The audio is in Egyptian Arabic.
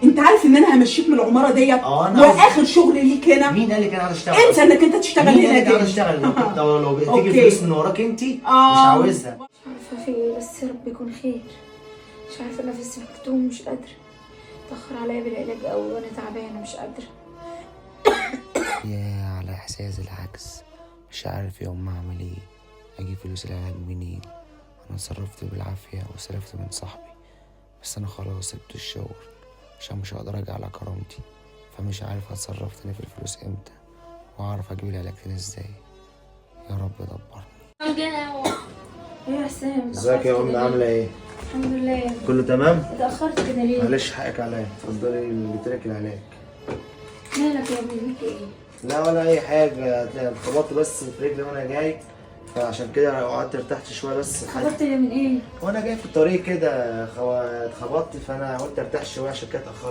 انت عارف ان انا همشيك من العمارة ديت؟ اه، انا واخر شغل ليك هنا. مين قال لك انا عاوز اشتغل؟ انسى انك انت تشتغل مين هنا قال لك عاوز تاني. اشتغل؟ لو كنت لو بتيجي okay. الفلوس من وراك انت مش عاوزها. مش عارفة في ايه، بس يا رب يكون خير. مش عارفة، نفسي مكتوم، مش قادرة. اتأخر عليا بالعلاج قوي وانا تعبانة مش قادرة. يا على إحساس العجز، مش عارف يوم ما أعمل إيه، أجيب فلوس العلاج منين؟ أنا صرفت بالعافية وصرفت من صاحبي، بس أنا خلاص سبت الشغل عشان مش هقدر أرجع على كرامتي، فمش عارف هتصرف تاني في الفلوس إمتى وأعرف أجيب العلاج تاني إزاي. يا رب دبرني. ايه يا حسام؟ ازيك يا ام، عامله ايه؟ الحمد لله. كله تمام؟ اتأخرت كده ليه؟ معلش حقك عليا، اتفضلي جبت لك العلاج. مالك يا ابني، بيك ايه؟ لا ولا اي حاجه، اتخبطت بس في رجلي وانا جاي، فعشان كده قعدت ارتحت شوية بس. اتخبطت ليه من ايه؟ وانا جاي في الطريق كده اتخبطت، فانا قلت ارتاح شوية عشان كده اتاخرت.